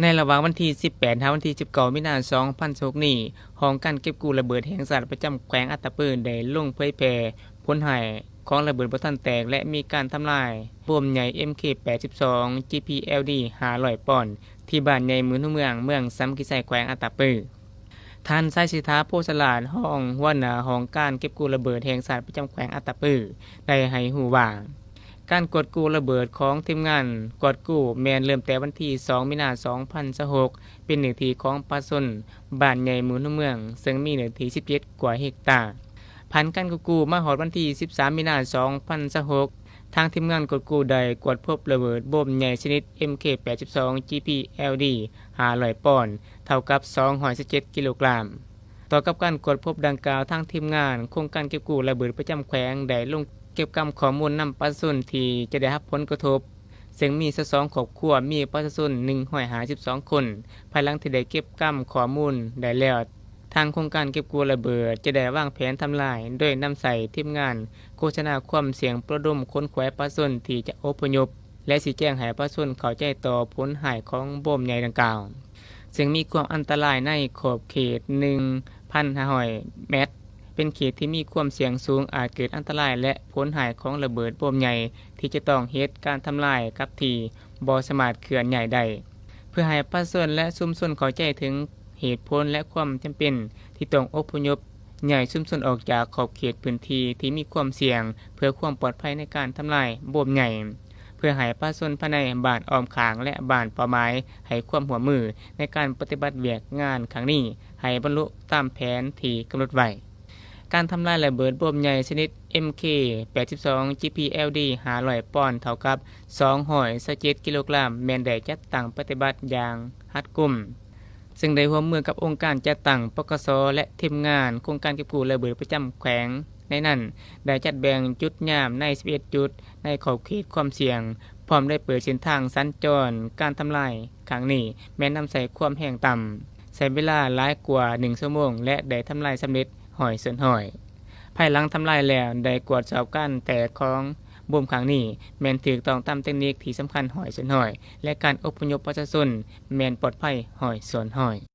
ໃນລະຫວ່າງວັນທີສິບແປດ ຫາວັນທີສິບເກົ້າ ມີນາ ສອງພັນຊາວຫົກນີ້, ຫ້ອງການເກັບກູ້ລະເບີດແຫ່ງຊາດປະຈຳແຂວງອັດຕະປື ໄດ້ລົງເຜີຍແຜ່ຜົນຮ້າຍຂອງລະເບີດບໍ່ທັນແຕກ ແລະ ມີການທຳລາຍໂບມໃຫຍ່ ເອັມເຄ ແປດສິບສອງ ຈີພີແອລດີ ຫ້າຮ້ອຍປອນ ທີ່ບ້ານໃຫຍ່ໝື່ນຫົວເມືອງ ເມືອງສາມັກຄີໄຊ ແຂວງອັດຕະປື. ທ່ານ ໄຊສິດຖາ ໂພຊະລາດ ຮອງຫົວໜ້າຫ້ອງການເກັບກູ້ລະເບີດແຫ່ງຊາດປະຈຳແຂວງອັດຕະປື ໄດ້ໃຫ້ຮູ້ວ່າ ການກວດກູ້ລະເບີດຂອງທີມງານກວດກູ້ແມ່ນເລີ່ມແຕ່ວັນທີສອງ ມີນາ ສອງພັນຊາວຫົກ ເປັນເນື້ອທີ່ຂອງປະຊາຊົນບ້ານໃຫຍ່ໝູນຫົວເມືອງ ເຊິ່ງມີເນື້ອທີ່ສິບເຈັດກວ່າເຮັກຕາ. ຜ່ານການກວດກູ້ມາຮອດວັນທີສິບສາມ ມີນາ ສອງພັນຊາວຫົກ ທາງທີມງານກວດກູ້ໄດ້ກວດພົບລະເບີດໂບມໃຫຍ່ຊະນິດ ເອັມເຄ ແປດສິບສອງ ຈີພີແອລດີ ຫ້າຮ້ອຍປອນ ເທົ່າກັບ ສອງຮ້ອຍສິບເຈັດ ກິໂລກຣາມ. ຕໍ່ກັບການກວດພົບດັ່ງກ່າວ, ທາງທີມງານໂຄງການເກັບກູ້ລະເບີດປະຈຳແຂວງ ໄດ້ລົງເກັບກຳຂໍ້ມູນນຳປະຊາຊົນທີ່ຈະໄດ້ຮັບຜົນກະທົບ, ເຊິ່ງມີຊາວສອງຄອບຄົວ, ມີປະຊາຊົນໜຶ່ງຮ້ອຍຫ້າສິບສອງຄົນ. ພາຍຫຼັງທີ່ໄດ້ເກັບກຳຂໍ້ມູນໄດ້ແລ້ວ, ທາງໂຄງການເກັບກູ້ລະເບີດຈະໄດ້ວາງແຜນທຳລາຍ ໂດຍນຳໃຊ້ທີມງານໂຄສະນາຄວາມສ່ຽງ ປະດົມຂົນຂວາຍປະຊາຊົນທີ່ຈະອົບພະຍົບ ແລະ ຊີ້ແຈງໃຫ້ປະຊາຊົນເຂົ້າໃຈຕໍ່ຜົນຮ້າຍຂອງໂບມໃຫຍ່ດັ່ງກ່າວ, ເຊິ່ງມີຄວາມອັນຕະລາຍໃນຂອບເຂດໜຶ່ງພັນຫ້າຮ້ອຍແມັດ, ເປັນເຂດທີ່ມີຄວາມສ່ຽງສູງອາດເກີດອັນຕະລາຍ ແລະ ຜົນຮ້າຍຂອງລະເບີດໂບມໃຫຍ່ທີ່ຈະຕ້ອງເຮັດການທຳລາຍກັບທີ່, ບໍ່ສາມາດເຄື່ອນຍ້າຍໄດ້. ເພື່ອໃຫ້ປະຊາຊົນ ແລະ ຊຸມຊົນເຂົ້າໃຈເຖິງເຫດຜົນ ແລະ ຄວາມຈຳເປັນທີ່ຕ້ອງອົບພະຍົບ ຍ້າຍຊຸມຊົນອອກຈາກຂອບເຂດພື້ນທີ່ທີ່ມີຄວາມສ່ຽງ ເພື່ອຄວາມປອດໄພໃນການທຳລາຍໂບມໃຫຍ່, ເພື່ອໃຫ້ປະຊາຊົນພາຍໃນບ້ານອ້ອມຂ້າງ ແລະ ບ້ານເປົ້າໝາຍໃຫ້ຄວາມຮ່ວມມືໃນການປະຕິບັດວຽກງານຄັ້ງນີ້ ໃຫ້ບັນລຸຕາມແຜນທີ່ກຳນົດໄວ້. ການທຳລາຍລະເບີດໂບມໃຫຍ່ຊະນິດ ເອັມເຄ ແປດສິບສອງ ຈີພີແອລດີ ຫ້າຮ້ອຍປອນ ເທົ່າກັບ ສອງຮ້ອຍຊາວເຈັດ ກິໂລກຣາມ ແມ່ນໄດ້ຈັດຕັ້ງປະຕິບັດຢ່າງຮັດກຸມ, ເຊິ່ງໄດ້ຮ່ວມມືກັບອົງການຈັດຕັ້ງ ປກສ ແລະ ທີມງານໂຄງການເກັບກູ້ລະເບີດປະຈຳແຂວງ. ໃນນັ້ນໄດ້ຈັດແບ່ງຈຸດຍາມໃນສິບເອັດຈຸດໃນຂອບເຂດຄວາມສ່ຽງ, ພ້ອມໄດ້ເປີດເສັ້ນທາງສັນຈອນ. ການທຳລາຍຄັ້ງນີ້ແມ່ນນຳໃຊ້ຄວາມແຮງຕ່ຳ, ໃຊ້ເວລາຫຼາຍກວ່າໜຶ່ງຊົ່ວໂມງ ແລະ ໄດ້ທຳລາຍສຳເລັດຮ້ອຍສ່ວນຮ້ອຍ. ພາຍຫຼັງທຳລາຍແລ້ວ, ໄດ້ກວດສອບການແຕກຂອງໂບມຄັ້ງນີ້ ແມ່ນຖືກຕ້ອງຕາມເຕັກນິກທີ່ສຳຄັນຮ້ອຍສ່ວນຮ້ອຍ ແລະ ການອົບພະຍົບປະຊາຊົນແມ່ນປອດໄພຮ້ອຍສ່ວນຮ້ອຍ.